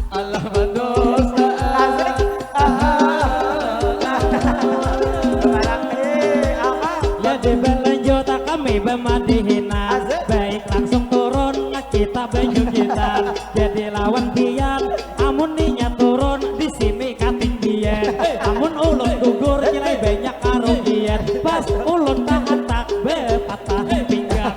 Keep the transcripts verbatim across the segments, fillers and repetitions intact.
Alah badosa. Asik. Barang, eh, apa? Ya di balanja tak kami bamadihinan. Asik. Baik langsung turun kita bajugitan. Jadi lawan pian, amun inya turun di sini katinggian. Amun ulun gugur nilai banyak karugian. Pas ulun tahantak bepatah pinggang.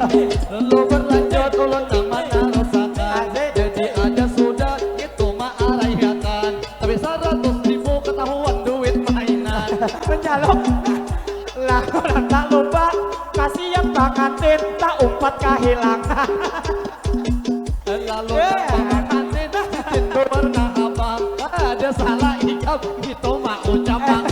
Lu berlanjut ulun nang manarusakan. Jadi ada sudah itu maaraihakan. Tapi saratus ribu ketahuan duit mainan. Menjaluk. Lah, orang tak lupa, kasihan pangantin, tak umpat kahilangan. Lalu Eh. tak pangantin, cincin warna abang. Ada salah ikam, itu mah ucapan.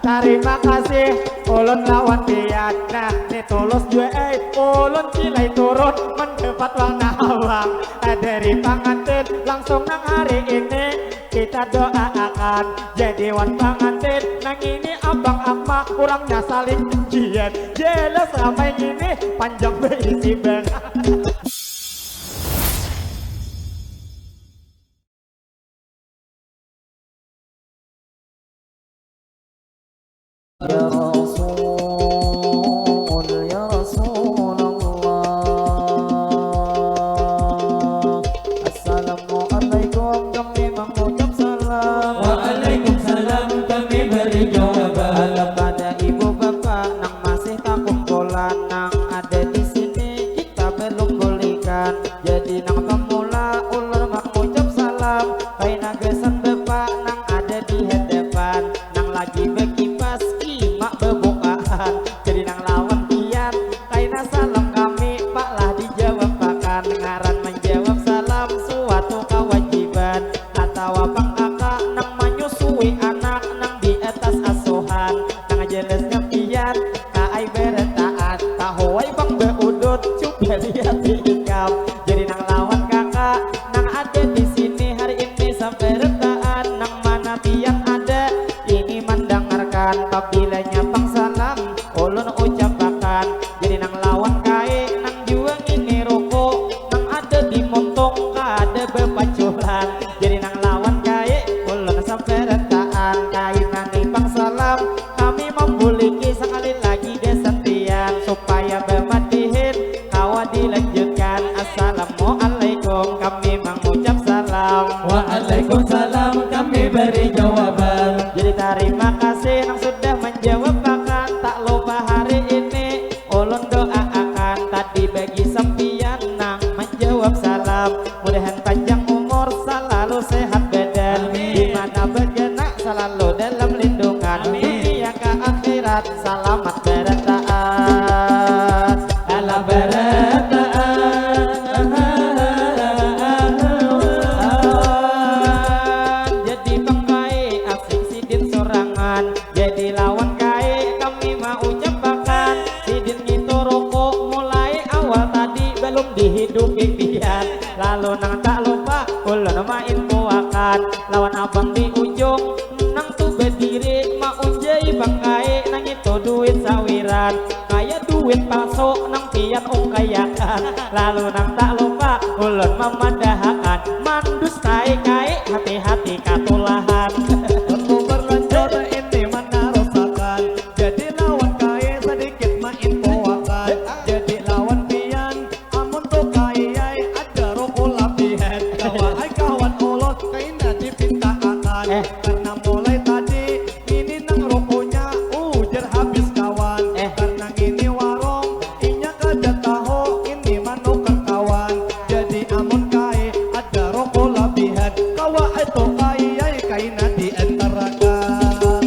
Tarima kasih, ulun lawan pian. Nah, ni tulus jua, eh. Ulun cilai turun, mendapat warna abang. Dari pangantin, langsung nang hari ini. Kita doaakan jadi wan pangantin nang ini abang ama urangnya saling pujian. Jelas ramai ngini panjang beisi banar. Ya Rasul, ya Rasulullah. Assalamualaikum, kami mangucap salam. Waalaikumsalam, kami bari jawaban. Alam pada ibu bapa nang masih takumpulan, nang ada di sini kita belum bulikan. Jadi nang pamula ulun mangucap salam, kaina gasan bapa nang ada di hadapan. Nang lagi bakipas, kima babukaan. Jadi nang lawan pian, kaina salam kami, pak lah dijawabakan. Ngaran manjawab salam suatu kawajiban. Atawa pang kaka nang manyusui anak nang di atas asuhan. Nang jelasnya pian, kaai barataan. Tahu ai pang baudut, cuba lihat di ikam. Jadi nang lawan kaka nang ada di sini hari ini sabarataan, nang mana pian ada ini mandangarkan, pabilanya pang salam ulun ucapakan. Jadi nang lawan kae nang jua ngini ruku, nang ada di muntung kada bapaculan. Jadi nang lawan kae ulun sabarataan, kaina ni pang salam. Kami mambuliki sakali lagi gasan pian, supaya bamadihin kawa dilanjutkan. Assalamualaikum, kami mangucap salam. Waalaikumsalam, kami bari jawaban. Jadi tarima kasih nang sudah manjawabakan. Tak lupa hari ini ulun doaakan tadi bagi sampiyan nang manjawab salam. Mudahan panjang umur, salalu sehat badan. Amin. Di mana bagana salalu dalam lindungan. Amin. Dunia ka akhirat salamat barataan. Alah barataan. Jadi pang kae asik sidin sorangan. Jadi lawan kae kami maucapakan. Sidin ngitu ruku mulai awal tadi balum dihidupi pian. Lalu nang tak lupa ulun main puakan lawan abang di ujung nang tu badiri maunjai pang kae nang itu duit sawiran kaya duit palsu nang pian ungkayakan. Lalu nang tak lupa ulun mamadahakan mandustai kae hati-hati katulahan. Lalu berlanjut ini manarusakan. Jadi lawan kae sadikit mainfoakan. Jadi lawan pian, amun tu kae ai ada ruku labihan. Kawa ai kawan ulun kaina dipintaakan. Eh. Karena mulai tadi ngini nang rukunya ujar habis kawan. Eh. Karena ngini warung inya kada tahu ngini manukar kawan. Jadi amun kae ada ruku labihan, kawa ai tu kae ai kaina diantarakan.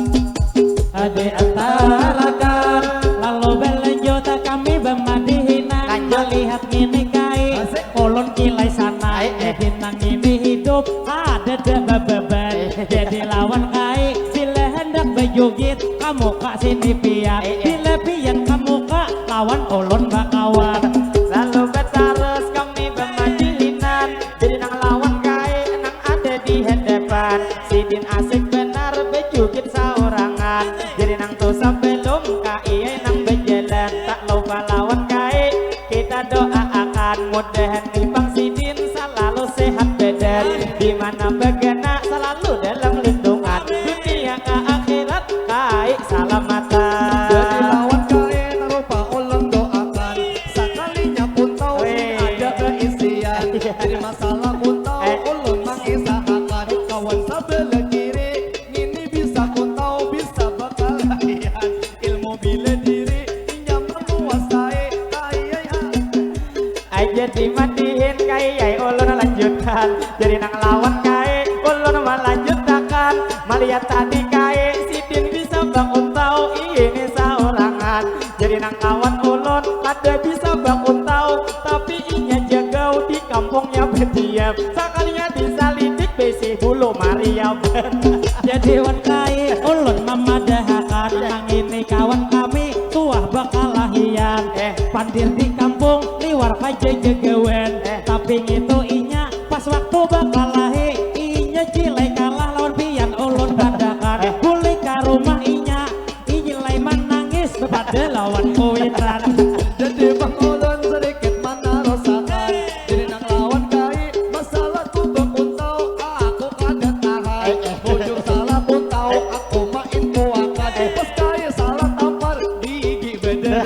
Diantarakan, lalu balanjut kami bamadihinan. Lanjut. Malihat ngini kae, asik. Ulun kilai sana. Ai, eh. Ngini nang ngini hidup, kadada bababan. Eh. Jadi lawan kae, bila handak bajugit, kamuka sini pian. Eh, eh. Bila pian kamuka, lawan ulun bakawan. Lalu batarus kami bamadihinan. Jadi nang lawan kae nang ada di hadapan. Sidin asik banar bajugit saurangan. Jadi nang tu sabalum kae nang bajalan, tak lupa lawan kae kita doaakan. Mudahan ni pang sidin salalu sehat badan. Jadi nang lawan kae ulun malanjutakan. Malihat tadi kae sidin bisa bakuntau ini saurangan. Jadi nang lawan ulun kada bisa bakuntau, tapi inya jagau di kampungnya badiam. Sakalinya disalidik besi bulu mariam. Jadi wan kai ulun mamadahakan nang ini kawan kami tuah bakalahian. Eh. Pandir di kampung liwar paja jagawan. Eh. Tapi ngitu inya pas waktu bakalahi inya cilai kalah lawan pian ulun padakan. Eh. Buli ka rumah inya. Ijilai manangis bepada lawan kuitan. Jadi bang ulun sedikit manarusakan. Jadi nang lawan kai masalah ku bekuntau aku kada tahan. Bujur salah pun tau aku main kuakan. Pas kai salah tampar gigi beda.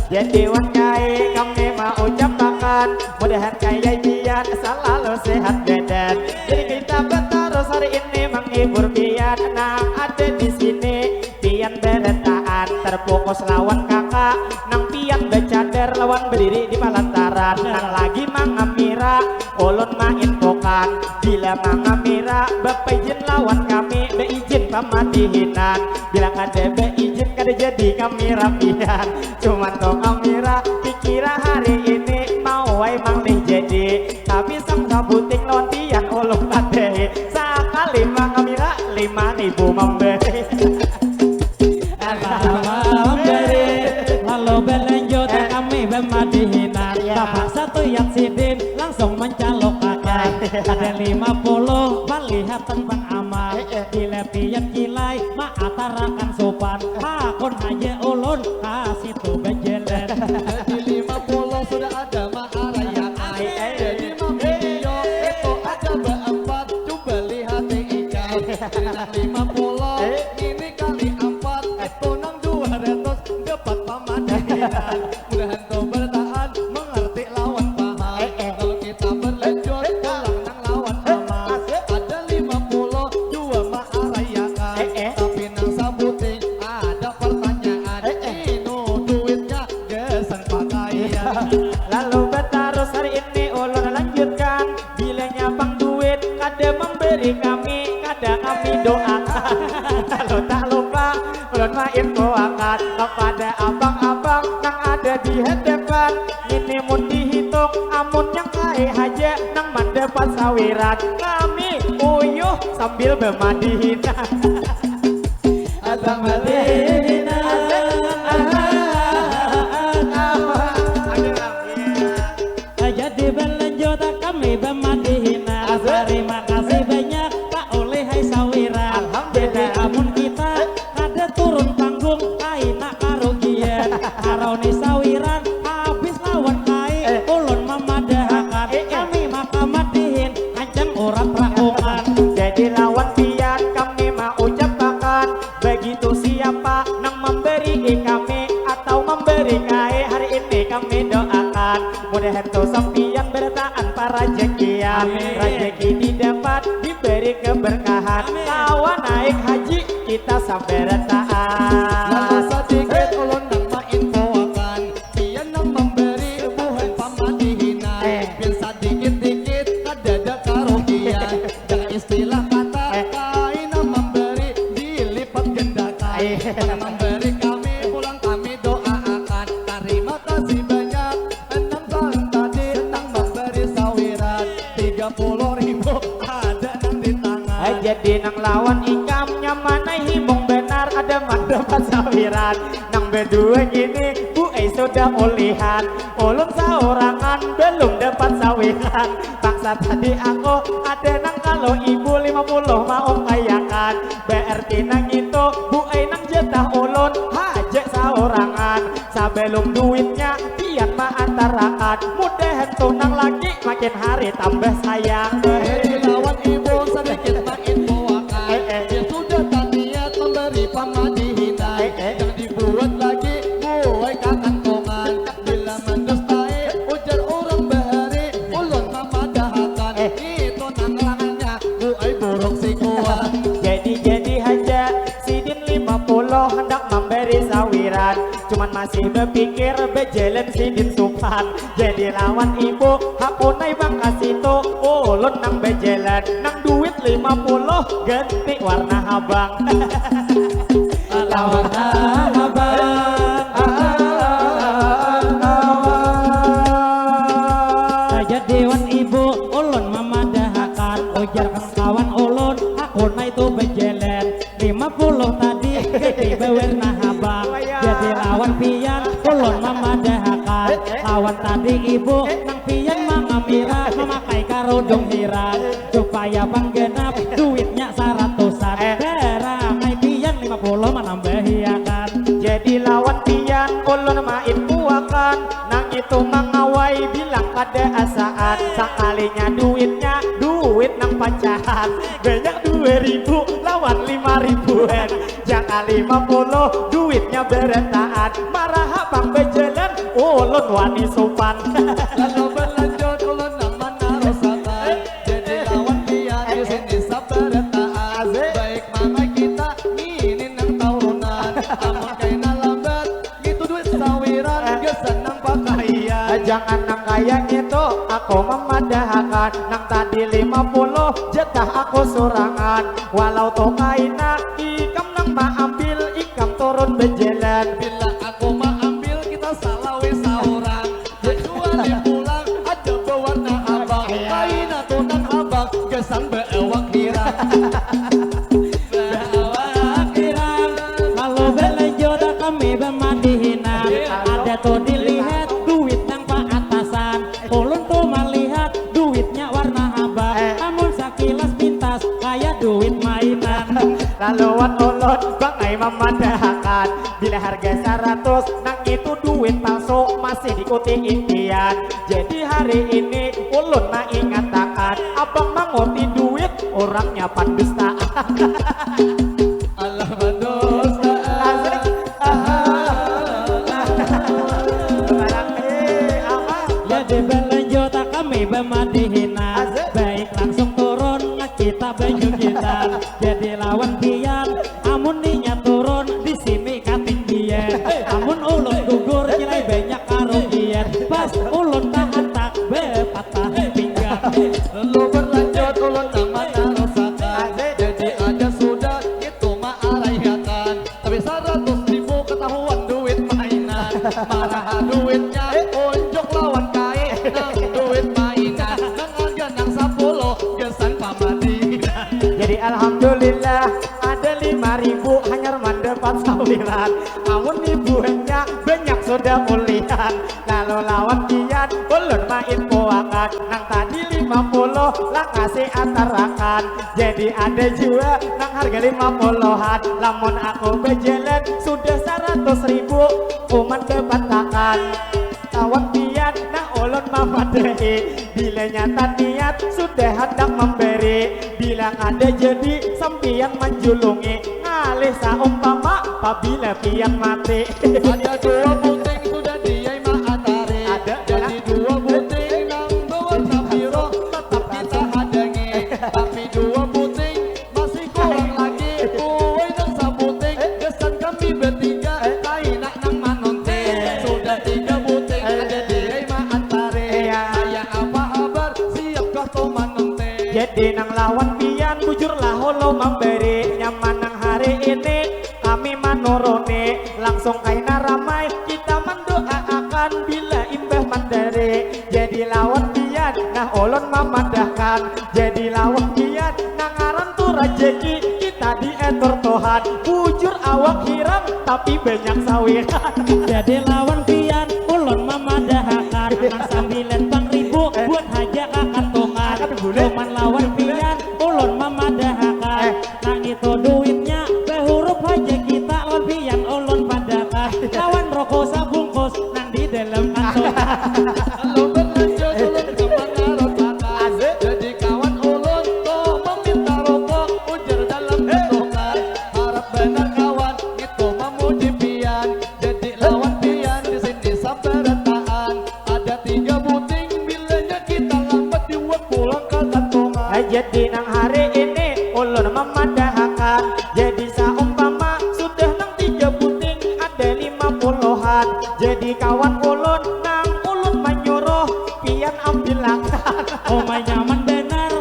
Jadi wan kai kami mau ucapakan mudahan kai pian selalu sehat badan. Jadi kita betarus hari ini menghibur pian nang ada di sini. Pian barataan terfokus lawan kakak nang pian bacadar lawan berdiri di palantaran nang lagi mangamira ulun mainfokan bila mangamira bapaijin lawan kami baijin pamadihinan bila kada baijin kada jadi kamira pian cuman to kamira pikira hari ini mau wai manglih jadi tapi sang sabuting lawan pian ulun padahi sakali mangamira lima ribu mambari. Lalu belanjut kami bemadihinan. Bapak satu yang sidin langsung mencalok kakak. Ada lima puluh palihatan bang amal. Bila pian kilai maatarakan supan. Hakun haja ulun kasih tu bejelet. Di lima puluh sudah ada maarayakan. Jadi mami iyo itu ada beempat. Coba lihati ikan. Lima puluh ini kali empat itu nang dua ratus dapat pamadihinan. Mudahan kau bertahan mengerti lawan paham. Kalau kita berlanjut pulang nang lawan aman. Ada lima puluh dua maarayakan. Tapi nang sabuting ada pertanyaan. Inu duitnya gesan pakaian. Lalu betarus hari ini ulun lanjutkan. Bilanya pang duit kada memberi kami, kada kami doakan. Lalu tak lupa ulun mainfoakan kepada abang-abang nang ada di hadapan. Ini mun dihitung amun yang kae haja nang mandapat sawiran. Kami uyuh sambil bemadihinan. Abang madihinan. Jadi belanjut kami bemadihinan. Terima kasih banyak Pak Ulih hai sawiran. Jadi amun kita kada turun panggung kaina karugian. Karauni sawiran habis lawan kai ulun mamadahakan kami maka madihin hancang urat rakungan. Jadi lawan pian kami maucapakan begitu siapa nang memberi kami atau memberi kai hari ini kami doakan. Mudahan tu sampiyan barataan parajakian. Amin. Rajaki didapat diberi keberkahan. Amin. Lawan naik haji kita sabarataan. Lalu sadikit ulun nang mainfoakan, pian nang memberi buhan pamadihinan. Eh. Pian sadikit-dikit kadada karugian. Jangan istilah kata eh. Kaina memberi dilipat gandakan. Eh. Nang memberi kami pulang kami doaakan. Tarima kasih banyak. Enam tahun tadi nang memberi sawiran tiga puluh ribu ada nang di tangan. Jadi nang lawan ikam nyamanai himung benar ada mandapat sawiran. Nang bedua gini bu ai sudah ulihan. Ulun saurangan belum dapat sawiran. Paksa tadi aku ada nang kalau ibu lima puluh mau kayakan. Berarti nang itu bu ai nang jatah ulun haja saurangan. Sabalum duitnya pian maantarakan. Mudahan tu nang laki makin hari tambah sayang. Hei lawan ibu sedikit mainfoakan. Eh, eh. Dia sudah taniat memberi pamadihinan. Eh, eh. Yang dibuat lagi buai kakantongan. Bila mandustai ujar orang bahari ulun mamadahakan. Eh. Itu nang langannya buai buruk sikuan. Jadi-jadi haja sidin lima puluh hendak memberi sawiran. Cuman masih bepikir bejalan sidin supan. Jadi lawan ibu hapunai bang kasitu ulun nang bajalan nang duit lima puluh ganti warna habang. Lawan habang. Jadi wan ibu ulun mamadahakan, ujar kawan ulun, aku naitu bajalan lima puluh tadi gigi bawarna habang. Jadi lawan pian ulun mamadahakan, lawan tadi ibu nang pian mangamira mamakai karudung hirang supaya pang ganap duitnya saratusan. Barangai pian lima puluh manambahiakan. Jadi lawan pian ulun main puakan, nang itu mangawai bilang kada asaan. Sakalinya duitnya duit nang pacahan, banyak dua ribu lawan lima ribuan. Jaka lima puluh duitnya barataan, maraha pang bajalan ulun wani supan. Lalu berlanjut ulun nang manarusakan, jadi lawan pian di sini sabarataan. Baik mangai kita ngini nang taurunan, amun kaina lambat ngitu duit sawiran gasan nang pakaian. Jangan nang kaya ngitu aku mamadahakan, nang tadi lima puluh jatah aku surangan. Walau tu kaina ikam nang maambil, ikam turun bajalan. Bila aku maambil kita salawi saurang. Kecuali pulang ada bawarna habang. Kaina tu nang habang gasan baawak hirang. Baawak hirang. Lalu balanjut kami bamadihinan. Ada tu dilihat duit nang paatasan. Ulun tu malihat duitnya warna habang. Amun sakilas pintas kaya duit mainan. Lalu wan ulun bangai mamadahakan, bila harga saratus nang itu duit palsu masih dikuti impian. Jadi hari ini ulun maingatakan, abang manguti duit urangnya pandustaan. Alah pandustaan. Asik. Barang, eh, apa? Jadi balanjut kami bamadihinan. Asik. Baik langsung turun kita bajugitan. Jadi lawan pian amun ninya turun di sini katinggian. Amun ulun gugur nilai banyak karugian. Pas ulun tahantak bapatah pinggang. Lalu berlanjut ulun nang manarusakan. Jadi ada sudah itu maaraihakan. Tapi saratus ribu katahuan duit mainan. Maraha duitnya unjuk lawan kai nang duit mainan. Nang harga nang sapuluh gasan pamadihinan. Jadi alhamdulillah ada lima ribu hanyar mandapat sawiran. Amun ibuhannya banyak sudah ulihan. Lalu lawan pian ulun main puakan, nang tadi lima puluh lah kasih atarakan. Jadi ada jua nang harga lima puluhan. Lamun aku bajalan sudah saratus ribu, umat bapatakan. Lawan pian nang ulun mamadahi, bila nyata niat sudah handak mambari. Bila kada jadi sampiyan manjulungi, ngalih saumpama pabila pian mati. Ada dua buting sudah diai maatari. Ada, jadi dua buting nang bawarna biru tatap kita hadangi. Tapi dua buting masih kurang lagi. Uy nang sabuting gasan kami batiga, kaina nang manunting. Sudah tiga buting ada diai maantari. Kaya apa habar, siapkah tu manunting? Jadi nang lawan pian bujurlah hulu mambari. Nyaman nang hari ini kami manuruni. Langsung kaina ramai kita mandoaakan bila imbah mandari. Jadi lawan pian nah ulun mamadahkan. Jadi lawan pian nang ngaran tu rajaki kita diatur Tuhan. Bujur awak hirang tapi banyak sawiran. Jadi lawan pian ulun mamadahakan nang sambilan pang ribu buat haja ka kantungan. Cuman lawan pian ulun mamadahakan nang itu duitnya bahurup haja kita lawan pian ulun padakan lawan roko sabungkus nang di dalam kantungan. Lalu berlanjut ulun ka pangarut mata. Asik. Jadi kawan ulun tu maminta roko ujar dalam kantungan. Harap banar kawan itu mamuji pian. Jadi lawan pian di sini sabarataan. Ada tiga buting bilanya kita lambat dibuat pulang ka kantungan. Jadi nang hari ini ulun mamadahakan. Jadi saumpama sudah nang tiga buting ada lima puluhan. Jadi kawan ulun nang ulun manyuruh pian ambilakan. Uma nyaman banar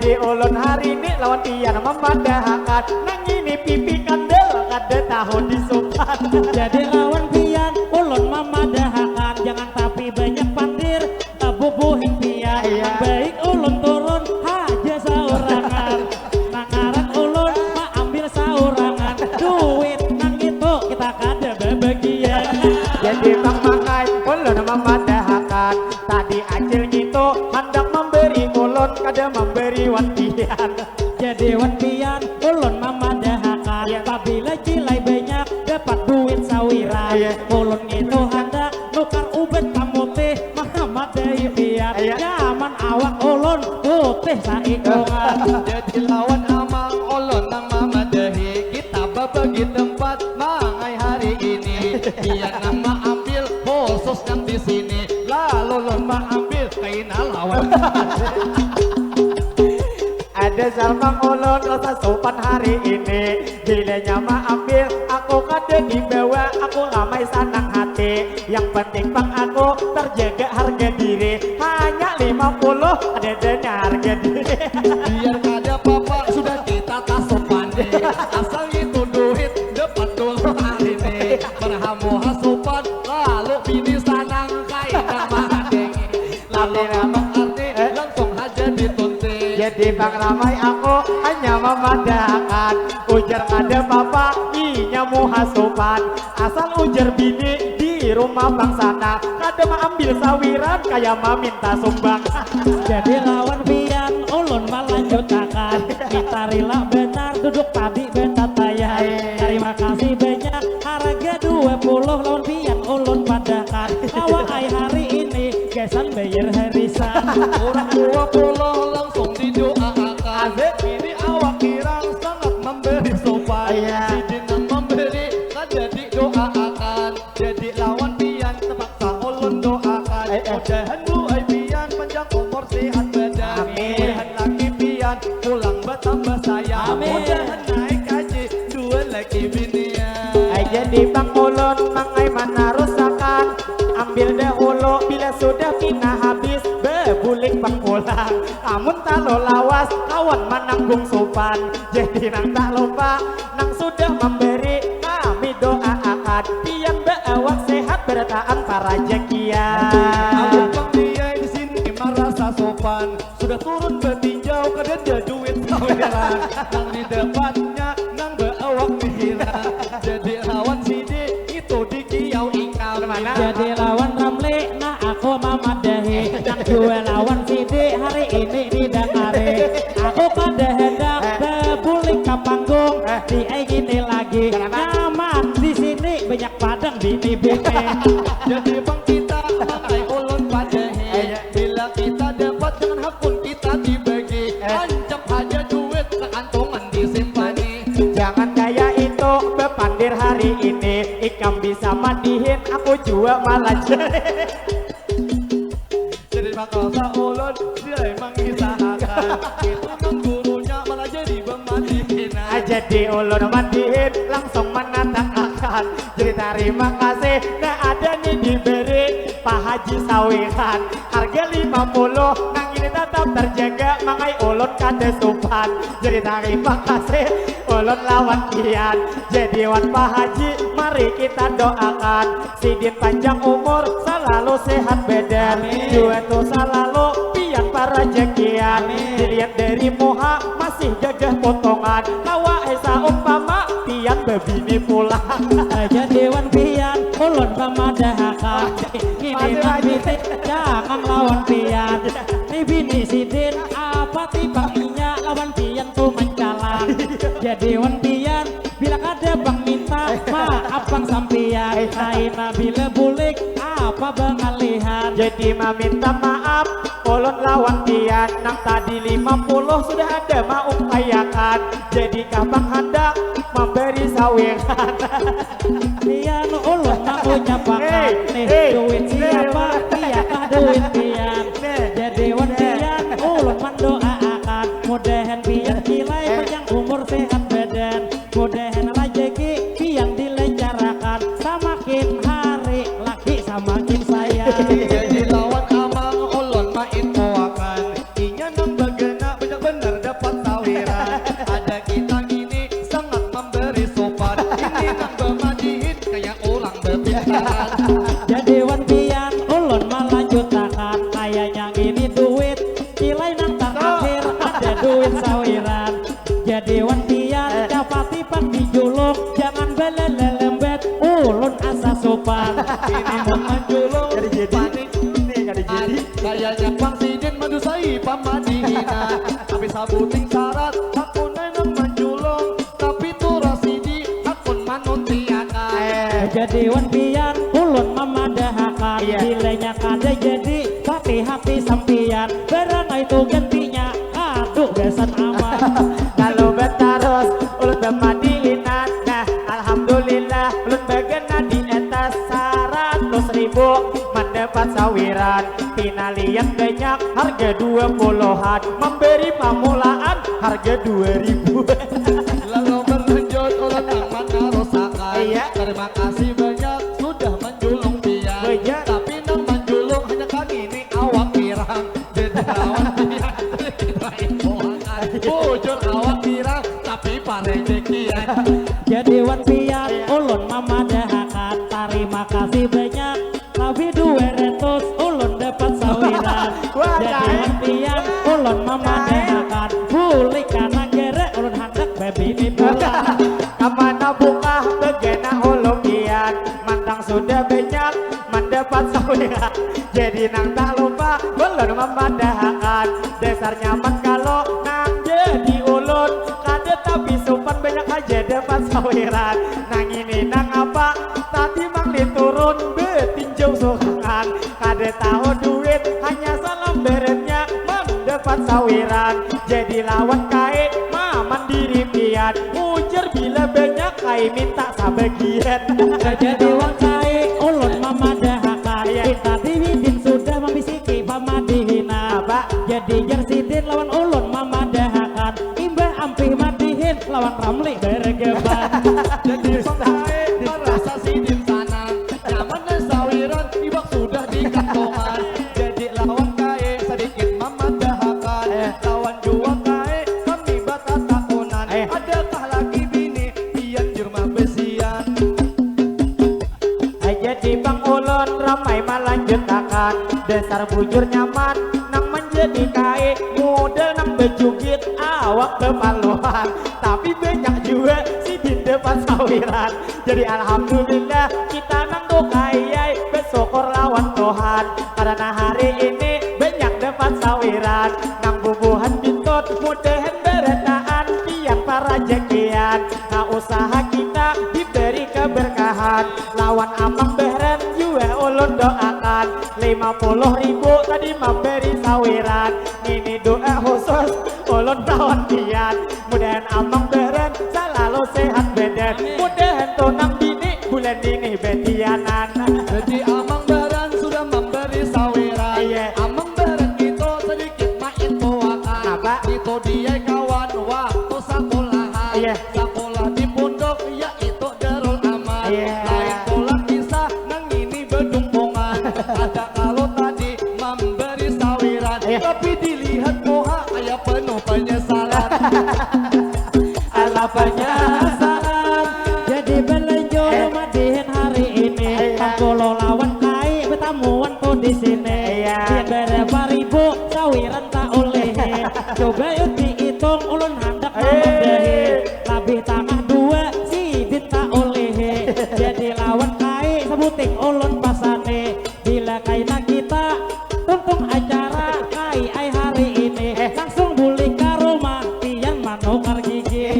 Di ulun hari ini lawan pian mamadahakan, nang ini pipi kandel kada tahu disupan. Jadi lawan pian ulun mamadahakan, jangan tapi banyak pandir, tabubuhin pian. Iya. Baik ulun turun haja saurangan. Nang ngaran ulun maambil saurangan, duit nang itu kita kada babagian. Jadi Bang Mangai, ulun mamadahakan, tadi Acil ngitu handak memberi ulun, kada memberi wan pian. Jadi wan pian, ulun mamadahakan, iya, pabila cilai banyak dapat duit sawiran. Iya. Ulun ngitu handak nukar ubat pamutih, mamadahi pian. Iya. Nyaman awak ulun putih saikungan. Jadi lawan amang ulun nang mamadahi, kita babagi tempat Mangai hari ini. Pian nang maambil khusus nang di sini, lalu ulun maambil kaina lawan. Ada salmang ulun rasa supan hari ini. Bilanya maambil, aku kada dibawa, aku ramai sanang hati. Yang penting pang aku terjaga harga diri. Hanya lima puluh, ada dana harga diri. Biar kada papa, sudah kita tasupani. Asal itu duit, dapat dulu hari ini. Berhamu hasupan, lalu bini sanang kaina mahadengi. Lalu Tapi ngambang arti, eh? Langsung haja ditunti. Jadi Bang Ramai, aku hanya memadahakan. Ujar kada papa, inya muha supan. Asal ujar bini di rumah Bang sana, kada maambil sawiran kaya maminta sumbang. Jadi lawan pian ulun malanjutakan. Kita rila benar duduk tadi betatayai. Terima kasih banyak. Harga dua puluh lawan pian ulun padakan. Kawa ai hari ini gasan bayar harisan. Urang dua puluh langsung didoaakan. Asik. Ini awak kirang sangat memberi sopan. Iya. Sidin nang memberi kada didoaakan. Jadi lawan pian terpaksa ulun doakan. Eh, eh. Mudahan buai pian panjang umur sehat badan. Amin. Mudahan laki pian pulang batambah sayang. Amin. Mudahan naik haji dua laki binian. Ai jadi pang ulun mangai manarusakan. Ambil dahulu bila sudah pina habis bebulik pang pulang. Amun talu lawas kawan mananggung supan. Jadi nang tak lupa nang sudah memberi kami doa akan pian baawak sehat berataan parajakian. Amun pang biai di sini marasa sopan, sudah turun batinjau kadada duit sawiran. Nang di depannya nang baawak pihiran. Jadi lawan sidi itu di kiau ikam. Mana? Jadi lawan Ramli, nah aku mamadahi. Nang jua lawan sidi hari ini didangari. Aku kada hendak Eh. Babulik ka panggung. Eh. Di ai gini lagi. Kenapa? Nyaman di sini banyak padang bini-bini. Jadi pang kita pakai ulun padahi. Eh, ya. Bila kita dapat jangan hakun kita dibagi. Eh. Ancap haja duit kaantungan disimpani. Jangan kaya itu bapandir hari ini. Ikam bisa madihin, aku jua malajari. Jadi makasa ulun silai mangisahakan. Itu nang gurunya malah jadi bamadihinan. Ah, jadi ulun madihin langsung manatakakan. Jadi tarima kasih, nah ada nih diberi Pak Haji Sawiran. Harga lima puluh, nang ini tetap terjaga, mangai ulun kada supan. Jadi tarima kasih ulun lawan pian. Jadi wan Pak Haji, mari kita doakan. Sidin panjang umur, salalu sehat badan. Amin. Jua tu salalu pian parajakian. Amin. Dilihat dari muha masih gagah potongan. Kawa ai saumpama pian babini pulang. Jadi wan pian ulun pamadahakan. Ngini Masih, nang masih. Bini jangan lawan pian. Ni bini sidin apa ti pang inya lawan pian tu mancalang. Jadi wan pian bila kada pang minta maaf pang sampian. Kaina bila bulik apa bangalihan. Jadi maminta maaf ulun lawan pian nang tadi lima puluh sudah ada maungkayakan. Jadi kah pang handak memberi sawiran. Pian ulun nang ucapakan. Hei, nih, hei, duit hei, siapa? Hei. Iya kah duit pian? Nih. Jadi wan nih. Pian ulun mandoaakan. Mudahan pian kilai nih. Panjang umur sehat badan. Mudahan rajaki pian dilancarakan. Samakin hari laki samakin sayang. Jadi lawan amang ulun mainfoakan. Inya nang bagana banyak banar Ini duit, nilai nang terakhir, ada duit sawiran. Jadi wan pian, eh, dapati pang dijulung, jangan balalembat, ulun asa supan. Ini mun manjulung, jadi jadi. Ini kada jadi. Kayaknya pang sidin mandusai pama dihina. Tapi sabuting syarat, hakuna nang manjulung. Tapi tu rasidi hakun manuntiakan. Eh, jadi wan pian ulun mamadahakan. Iya. Bilanya kada jadi, hati-hati sampian. Barang itu gantinya, aduh gasan aman. Lalu batarus ulun bamadihinan. Nah, alhamdulillah ulun bagana di atas saratus ribu, mandapat sawiran. Pina lihat banyak harga dua puluhan, memberi pamulaan harga dua ribu. Lalu berlanjut ulun nang manarusakan. Iya. Terima kasih banyak sudah manjulung pian. Banyak. Tapi nang manjulung hanya kami ni awak pirang. Jadi lawan pian. Bujur awak pirang, tapi parejekian. Jadi wan pian, iya, ulun mamadahakan. Terima kasih banyak. Tapi dua ratus ulun dapat sawiran. Wah, jadi kain. Pian ulun mamadahakan. Buli ka nagara ulun handak babini pulang. Kamana bukah bagana ulun pian. Mantang sudah banyak mandapat sawiran. Jadi nang tak lupa ulun mamadahakan. Dasar nyaman kalo nang jadi ulun. Kada tapi supan banyak haja dapat sawiran. Nang ini nang apa tadi mang diturun betin jauh sorangan, kada tahu duit hanya salambarannya mandapat sawiran. Jadi lawan kae mamandiri pian, ujar bila banyak kae minta sabagian. Jadi wan kae ulun mamadahakan. Iya. Kita diwidin sudah mambisiki pamadihina. Apa? Jadi jar sidin lawan ulun mamadahakan. Imbah ampih madihin lawan Ramli bergeban. Jadi pang kae marasa sidin sanang. Nyaman dan sawiran, iwak sudah di kantongan. Jadi lawan kae sadikit mamadahakan. Eh. Lawan jua kae kami batatakunan. Eh. Adakah lagi bini pian jur mabesian? Jadi pang ulun ramai malanjutakan. Dasar bujur nyaman nang manjadi kae, modal nang bajugit, awak bapaluhan. Tapi banyak jua sidin dapat sawiran. Jadi alhamdulillah kita nang tu kae ai, basyukur lawan Tuhan. Karena hari ini banyak dapat sawiran. Nang bubuhan bintut mudahan barataan, pian parajakian. Nah, usaha kita diberi keberkahan. Lawan Amang Bahran jua ulun doakan. Lima puluh ribu tadi mambari sawiran. Ini doa khusus ulun lawan pian. Mudahan Amang Bahran salalu sehat badan. Amin. Mudahan tu nang bini bulan ini betianan. Jadi Amang Bahran sudah mambari sawiran. Iya. Amang Bahran kita sedikit mainfoakan. Apa? Kita dia kawan waktu sakulahan. Iya. Sakulah di pondok yaitu Darul Aman. Iya. Lain pula kisah nang ini bedungkungan. Ada kalau tadi mambari sawiran, iya, tapi dilihat muha kaya penuh penyesalan. Alah penyesalan. Jadi belanjo, eh, madihin hari ini. Iya. Pangkulo lawan kai betamuan tu di sini. Iya. Duit berapa ribu sawiran tak ulihi. Coba yuk dihitung, ulun handak, eh, mamadahi. Labih tangah dua sidin tak ulihi. Jadi lawan kai sabuting ulun pasani. Bila kaina kita tuntung acara kai ai hari ini, eh, langsung bulik ka rumah pian manukar gigi.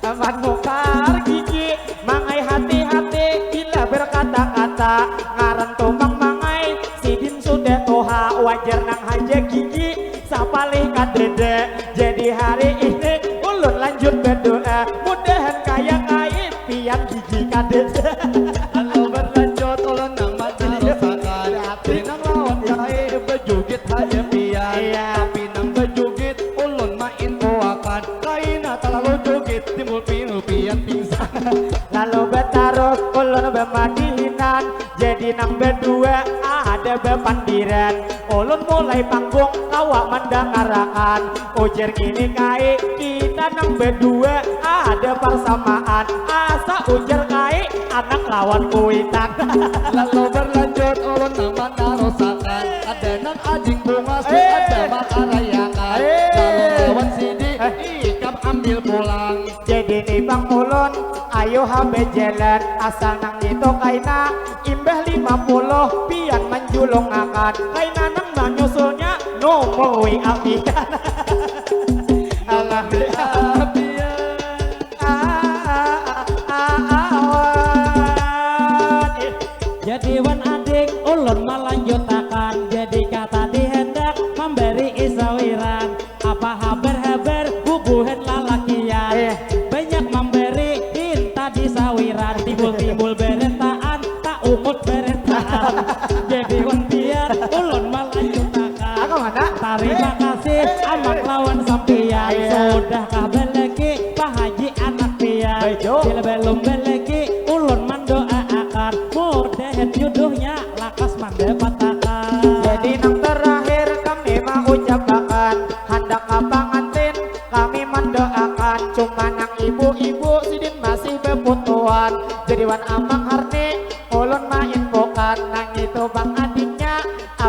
Manukar gigi, mangai hati-hati bila berkata-kata. Ngaran tumang mangai, sidin sudah tuha, wajar nang haja gigi sapalih kadada. Jadi hari ini ulun lanjut berdoa, mudahan kaya kai pian gigi kadada. Kalau berlanjut ulun nang manarusakan, pinang lawan kai bejugit haja pian. Iya. Tapi nang bejugit ulun mainfoakan, kaina talalu jugit timbul pilu pian pingsan. Lalu batarus ulun bamadihinan, jadi nang badua ada bapandiran. Ulun mulai panggung kawa mandangarakan, ujar ngini kai, kita nang badua ada parsamaan. Asa ujar kai anak lawan kuitan. Lalu berlanjut ulun nang manarusakan. Ada nang ading bungas, eh, ada makarayakan. Eh. Lalu lawan sidi, eh, ikam ambil pulang. Jadi ni bang ulun, ayo ha bejalan. Asal nang itu kaina, imbah lima puluh pian manjulungakan. Kaina nang manyusulnya, nomor W A pian. Alah, W A pian. Jadi wan ading ulun malanjutakan. Jadi kata dihendak memberi isawiran. Apa habar-habar bubuhan lalakian? Eh. Banyak memberi hinta di sawiran. Timbul-timbul berentaan, tak ungut berentaan. Jadi wan pian ulun malanjutakan. Tarima kasih anak lawan sampian. Sudahkah beleki Pak Haji anak pian? Bila belum beleki ulun mandoaakan mudahan jodohnya lakas mandapatakan. Jadi nang terakhir kami maucapakan handak ka pangantin kami mandoakan cuma nang ibu-ibu sidin masih beputuan. Jadi wan amang harni ulun mainfokan nang itu bang adiknya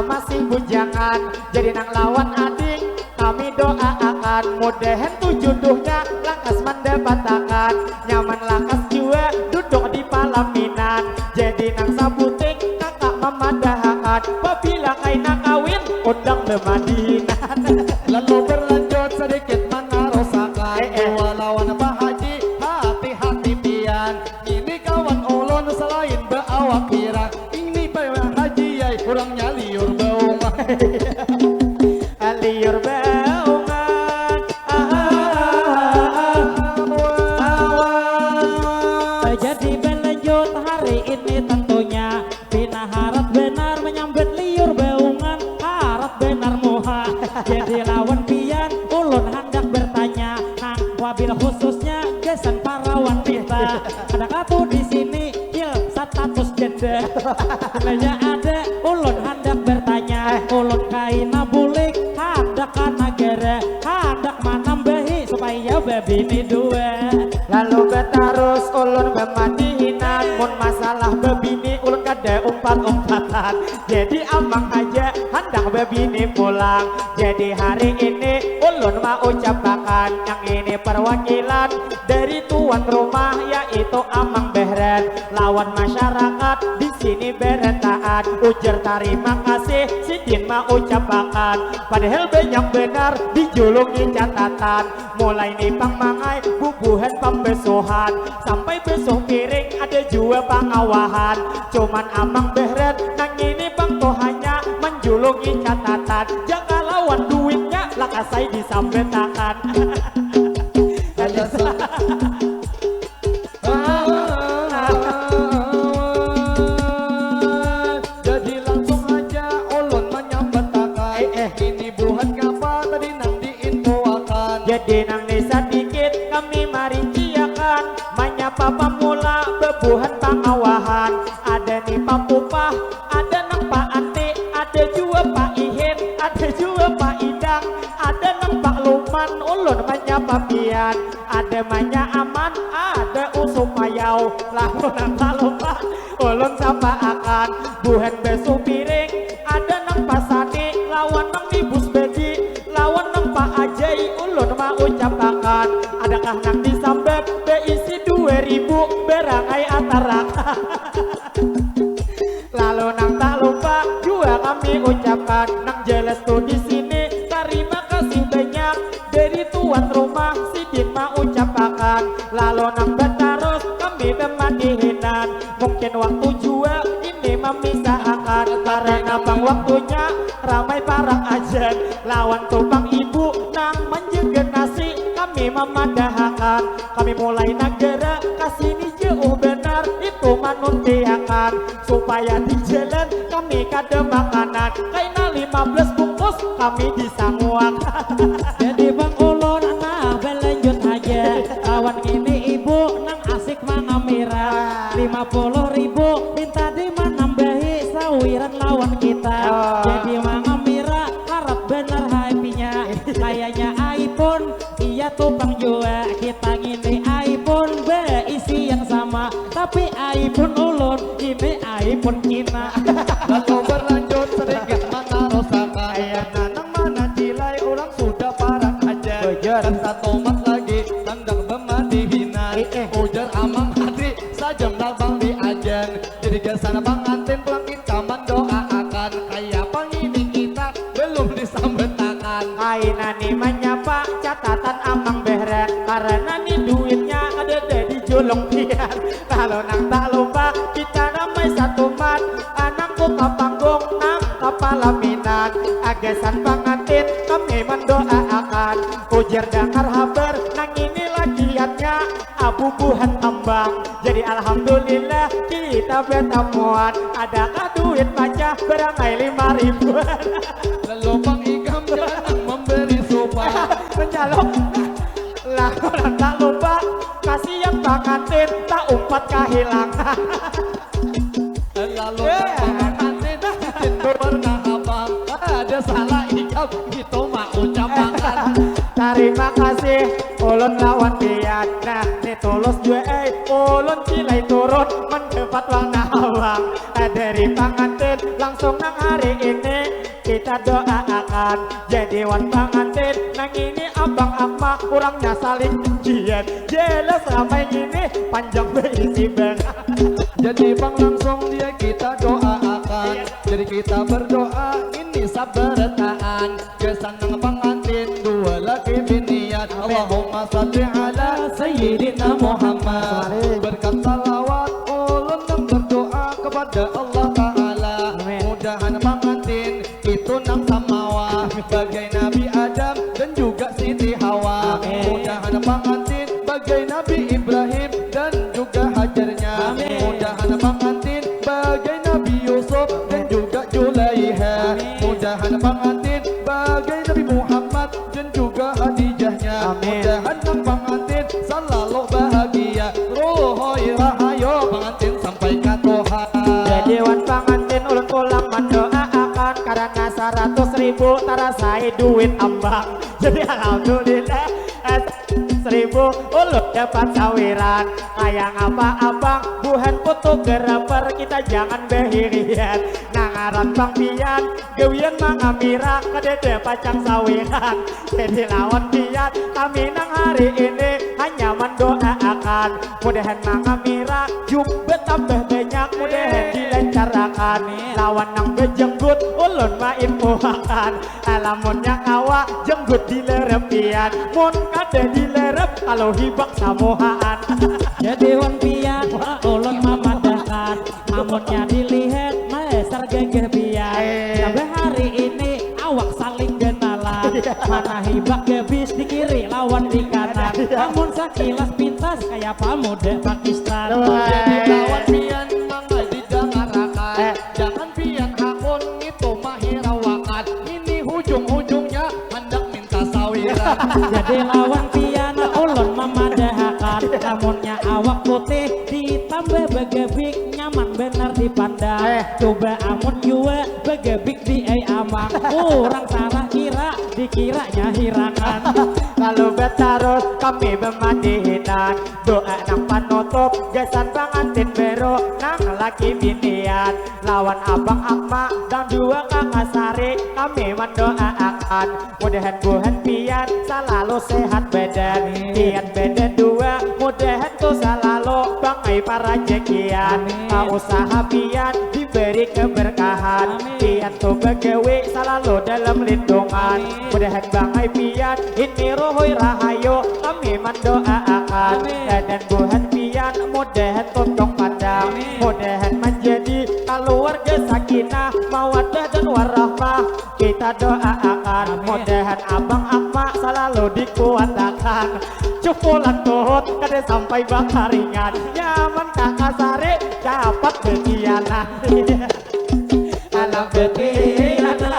masih bujangan. Jadi nang lawan ading kami doaakan mudahan tu jodohnya lakas mandapatakan nyaman lakas jua duduk di palaminan. Jadi nang sabuting kakak mamadahakan pabila kaina kawin undang bemadinan. Lalu berlanjut sedikit manarusakan. Eh, eh. Dua lawan Pak Haji hati-hati pian. Ini kawan ulun selain beawak pirang. Ini Pak Haji yai urangnya liur baungan. Liur baungan. Ah, ah, ah, ah, ah. Jadi berlanjut hari ini tentunya. Pina harat benar menyambut liur baungan, harat benar muha. Jadi lawan pian ulun handak bertanya, nang wabil khususnya gasan para wanita. Adakah tu di sini hil status janda? Bilanya ada ulun handak bertanya, ulun kaina bulik handak ka nagara, handak manambahi supaya babini dua. Lalu batarus ulun bamadihinan, mun masalah babini ulun kada umpat-umpatan. Jadi amang haja handak babini pulang. Jadi hari ini ulun maucapakan yang ini perwakilan dari tuan rumah yaitu Amang Behren lawan masyarakat di sini berataan ujar tarima kasih sidin maucapakan padahal banyak benar dijulungi catatan. Mulai nipang mangai bubuhan pambesuhan sampai besuh piring ada jua pangawahan. Cuman Amang Behret nang ini bang tuh hanya menjulungi catatan jaka lawan duitnya lakasai disambetakan. Jadi langsung aja ulun menyambetakan. Eh, eh. Ini buhan kapa tadi nang diinfoakan. Jadi nang ni sadikit kami marinciakan manyapa pamula bebuhan pangawahan. Ada ni papupah, ada nang pa anti, ada jua pa ihin, ada jua pa idang, ada nang pa luman ulun manyapa pian. Ada manya aman, ada usup payau, lalu nang pa lupa ulun sapa akan buhan besuh piring, ada nang pasani lawan nang nibus bedi lawan nang paajai ulun maucapakan adakah nang disambat beisi dua ribu berangai atarak. Lalu nang tak lupa jua kami ucapkan nang jelas tu di sini tarima kasih banyak dari tuan rumah sidin maucapakan lalu nang batarus kami bemadihinan. Mungkin waktu jua ini mamisahakan karena bang waktunya ramai parak ajan lawan tupang ibu nang manjaga nasi kami mamadahakan kami mulai nagara kasini jauh benar itu manuntiakan supaya di jalan kami kada makanan kaina lima belas bungkus kami disanguakan. Jadi bang ulun nah balanjut haja lawan ngini ibu nang asik mangamira lima puluh ribu minta di manambahi sawiran lawan kita. Jadi mangamira harap benar hapinya kayaknya iPhone iya tupang jua kita ngini iPhone beisi yang sama tapi iPhone Satumat lagi handak bemadihinan. Ujar Amang Hadri, sajam labang di ajan. Jadi gasan pangantin pulang kita mandokaakan. Kaya pangini kita belum disambetakan. Kaina ni manyapa catatan Amang Behran, karena ni duitnya kadada di julung pian. Lalu nang tak lupa kita ramai satumat, anang buka panggung nang kapalaminan. Agasan pangantin kami mandokaakan, ujar dangar habar nang ini lakiannya abubuhan kambang. Jadi alhamdulillah kita betamuan. Adakah duit pacah berangai lima ribuan? Lalu Bang Ikam jangan memberi sumpah. Menjaluk. Lah, orang tak lupa kasihan pangantin tak umpat kahilangan. Lalu Eh. Bang Ikam cincin berwarna abang. Ada salah Ikam itu mah ucapakan. Terima kasih ulun lawan pian. Nah, ni tulus jua ai. Ulun cilai turun mendapat warna abang. Dari pangantin langsung nang hari ini kita doaakan. Jadi wan pangantin nang ini abang ama urangnya saling pujian. Jelas ramai ini panjang beisi bangat. Jadi Bang langsung dia kita doaakan. Jadi kita berdoa ini sabarataan. Gasan nang pangantin dua laki binian. Allahumma salli ala Sayyidina Muhammad. Berkat salawat ulun nang berdoa kepada Allah Ta'ala. Amin. Mudahan pangantin itu nang samawa bagai Nabi Adam dan juga Siti Hawa. Amin. Mudahan pangantin bagai Nabi Ibrahim dan juga Hajarnya. Amin. Mudahan pangantin bagai Nabi Yusuf dan juga Julaiha. Amin. Mudahan pangantin bagai Nabi Muhammad dan juga Khadijahnya. Amin. Mudahan nang pangantin salalu bahagia. Ruhoi rahayu pangantin sampai katuha. Jadi wan pangantin ulun pulang mandoaakan karena saratus ribu tarasai duit ambang. Jadi alhamdulillah, eh, seribu ulun dapat sawiran. Kaya ngapa abang buhan fotografer kita jangan behirian. Nang ngaran Bang Pian gawian mangamira kadada pacang sawiran. Jadi lawan pian kami nang hari ini hanya mandoaakan mudahan mangamira jua batambah banyak mudahan dilancarakan. Lawan nang bajanggut ulun mainfoakan. Lamunnya kawa jenggut dilerep pian, mun kada dilerep kalau hibak samuhaan. Jadi wan pian ulun mamadakan, amunnya dilihat meser gagah pian. Eh. Sampai hari ini awak saling ganalan. Iya. Mana hibak gabis di kiri lawan di kanan. Iya. Amun sakilas pintas kaya pamuda Pakistan. Wah. Jadi lawan pian mangai didangarakan. Eh. Jangan pian hakun ngitu mahirawakan. Ini hujung-hujungnya handak minta sawiran. Jadi lawan pian ulun mamadahakan, lamunnya awak putih ditambah bagabik nyaman banar dipandang. Eh. Coba amun jua bagabik di ai amang, urang salah kira dikiranya hirangan. Lalu batarus kami bamadihinan, doa nang panutup gasan pangantin baru nang laki binian. Lawan abang ama dan dua kakak sari kami mandoaakan mudahan buhan pian salalu sehat badan. Amin. Pian badan dua mudahan tu salalu bangai parajakian. Amin. Usaha pian diberi keberkahan. Amin. Pian tu bagawi salalu dalam lindungan. Amin. Mudahan bangai pian ini ruhui rahayu kami mandoaakan. Amin. Dan buhan pian mudahan tuntung pandang. Amin. Mudahan manjadi kaluarga sakinah mawaddah dan warahmah. Kita doaakan. Amin. Mudahan abang ama salalu dikuatakan. Cupulan tuhut kada sampai bakaringan. Nyaman kakak sari dapat betianan. Anak betianan.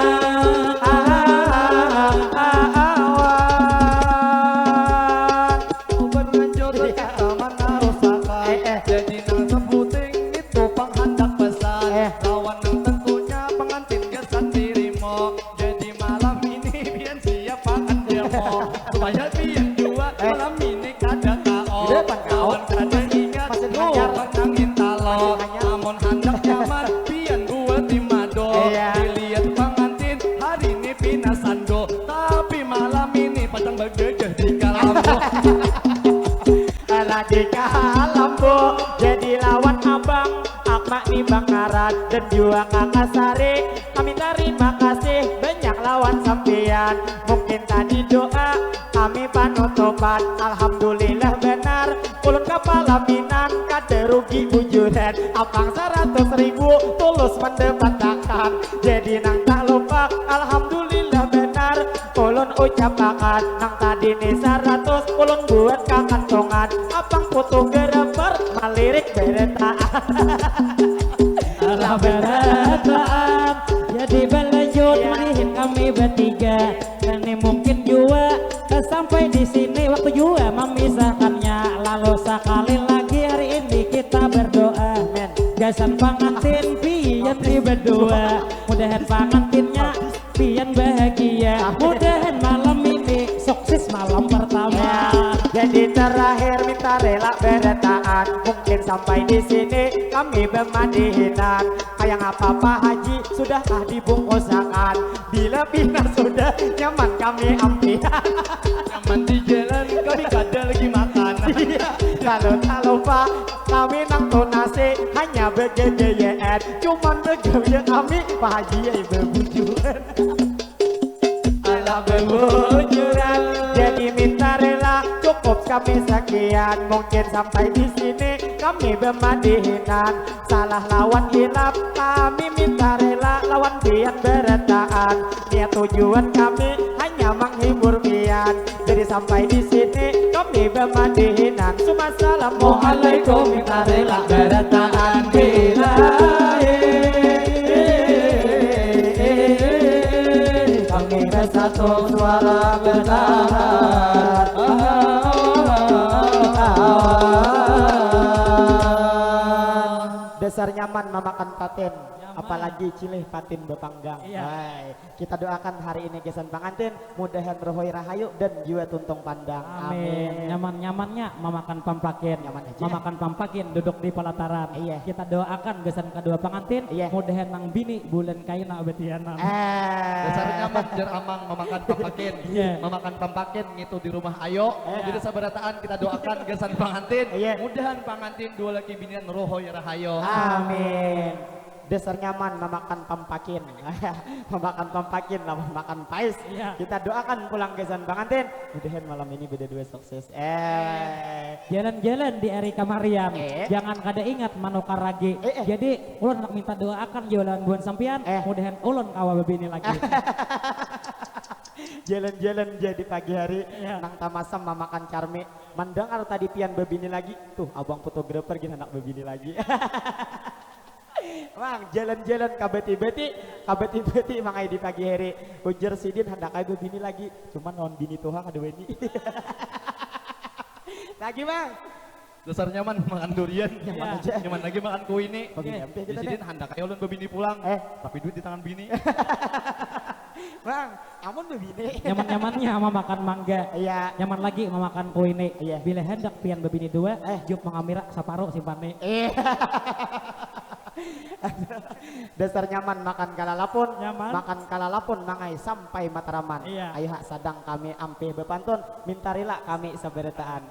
Berlanjut kita manarusakan. Eh, eh. Jadi nang sebuting itu panghandak pesan. Eh. Lawan nang tentunya pengantin gasan dirimu. Jadi malam ini pian siap akan demo. Supaya pian jua, eh, malam ini kada K O. Iya, pan K O. Lawan kada ingat, masih nu, hanyar, nang intalo. Masih hanyar. Amun handak nyaman, pian buati mado. Iya. Dilihat pangantin, hari ini pina sando. Tapi malam ini pacang bagagah di Jika lampu jadi lawan abang, Akma ni bangaran dan jua kakak Sari. Kami tarima kasih banyak lawan sampian. Mungkin tadi doa kami panutupan. Alhamdulillah banar, ulun kapalaminan kada rugi bujuran. Abang saratus ribu tulus mandapatakan. Jadi nang tak lupa, alhamdulillah banar. Ulun ucapakan nang tadi ni saratus, ulun buat kakantungan. Abang fotografer malirik barataan. Alah barataan, jadi balanjut malihin kami batiga. Ini mungkin jua sampai di sini waktu jua memisahkannya. Lalu sekali lagi hari ini kita berdoa. Gasan pangantin pian ni berdua, mudahan pangantinnya pian bahagia. Mudahan malam ini sukses malam pertama. Jadi terakhir minta rela barataan. Mungkin sampai di sini kami bamadihinan. Kaya ngapa Pak Haji sudahkah dibungkusakan? Bila pina sudah nyaman kami ampihan. Nyaman di jalan kami kada lagi makan. Lalu tak lupa kami nang tunasi hanya begegeyeen. Cuman begawian kami Pak Haji ya bebujuran. Alah bebujuran. Jadi minta rela cukup kami sekian. Mungkin sampai di sini kami bamadihinan. Salah lawan hilap kami minta rela lawan pian barataan. Niat tujuan kami hanya menghibur pian. Jadi sampai di sini kami bamadihinan. Sumassalamualaikum. Minta rela barataan bilahi. Kami bersatu suara bertahan. Dasar nyaman mamakan patin, apalagi cilih patin bapanggang. Hai, kita doakan hari ini gasan pangantin, mudahan rohoi rahayu dan jua tuntung pandang. Amin. Nyaman-nyamannya mamakan pampakin. Nyaman aja. Mamakan pampakin duduk di palataran. Iya. Kita doakan gasan kadua pangantin, Iya. Mudahan nang bini bulan kaina batianan. Eh. Dasar nyaman jar amang mamakan pampakin. Iya. Mamakan pampakin ngitu di rumah ayo. Jadi sabarataan kita doakan gasan pangantin. Iya. Mudahan pangantin dua laki binian rohoi rahayu. Amin. Dasar nyaman mamakan pampakin. Mamakan pampakin lah mamakan pais. Iya. Kita doakan pulang gasan pangantin. Mudahan malam ini beda dua sukses. Eh. Jalan-jalan di hari kamarian, Eh. jangan kada ingat manukar lagi. Eh, eh. Jadi, ulun handak minta doakan jua lawan buhan sampian, Eh. Mudahan ulun kawa babini lagi. Jalan-jalan jadi pagi hari Iya. nang tamasam mamakan carmi. Mandangar tadi pian babini lagi. Tuh, abang fotografer gin handak babini lagi. Mang, jalan-jalan kabati-bati, kabati-bati mangai di pagi hari. Ujar sidin handak ai babini lagi. Cuman lawan bini tuha kada wani. Lagi, Mang. Dasar nyaman makan durian. Nyaman aja. Nyaman lagi makan kuini. Babini ampih kita Jadi deh. Din handak aja ulun babini pulang. Eh. Tapi duit di tangan bini. Mang, amun babini. Nyaman-nyamannya mamakan mangga. Iya. Nyaman lagi mamakan kuini. Iya. Bila hendak pian babini dua, Eh. Juk mangamira saparu simpani. Eh. Dasar nyaman makan kalalapun, Nyaman. Makan kalalapun mangai sampai Matraman. Iya. Ayuha sadang kami ampih bapantun, minta rila kami sabarataan.